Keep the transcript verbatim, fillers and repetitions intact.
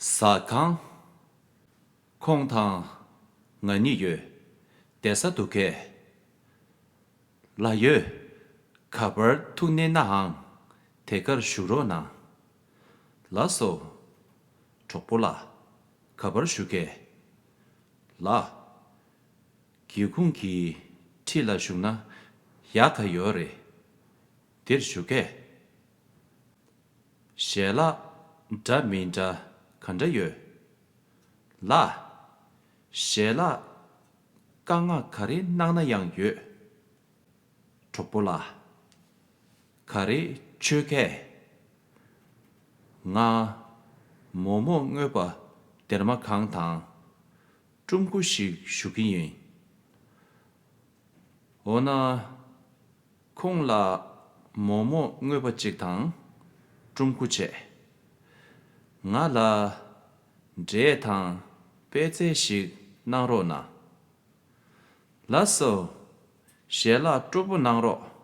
ཟ་ཁང་། ཁོང་དང་ང་གཉིས་ཡོད། བསྡད་ས་འདུག་གས། ལགས་ཡོད། ག་པར་ཐུག་གནས་ནའང་དེ་གར་བཞུགས་རོགས་གནང་། ལགས་སོ། གྲོགས་པོ་ལགས། ག་པར་བཞུགས་གས། ལགས། སྒེའུ་ཁུང་གི་འཁྲིས་ལ་བཞུགས་ན་ཡག་ག་ཡོད་རེད། འདིར་བཞུགས་གས། ཞལ་ལག་འདྲ་མི་འདྲ་ག་འདྲ་ཡོད། ལགས། ཞལ་ལག་བཀའ་མངགས་ག་རེ་གནང་ན་ཡང་ཡོད། གྲོགས་པོ་ལགས། ག་རེ་མཆོད་གས། ང་མོག་མོག་བརྔོས་པ་སྡེར་མ་གང་དང་། སྤྲུམ་སྐུ་ཞིག་བཞུགས་ཀྱི་ཡིན། འོ་ན། ཁོང་ལ་མོག་མོག་བརྔོས་པ་གཅིག་དང་སྤྲུམ་སྐུ་བྱས། ང་ལ་འབྲས་དང་པད་ཚལ་ཞིག་གནང་རོགས་གནང་། ལགས་སོ། ཞལ་ལག་སྤྲོ་པོ་གནང་རོགས།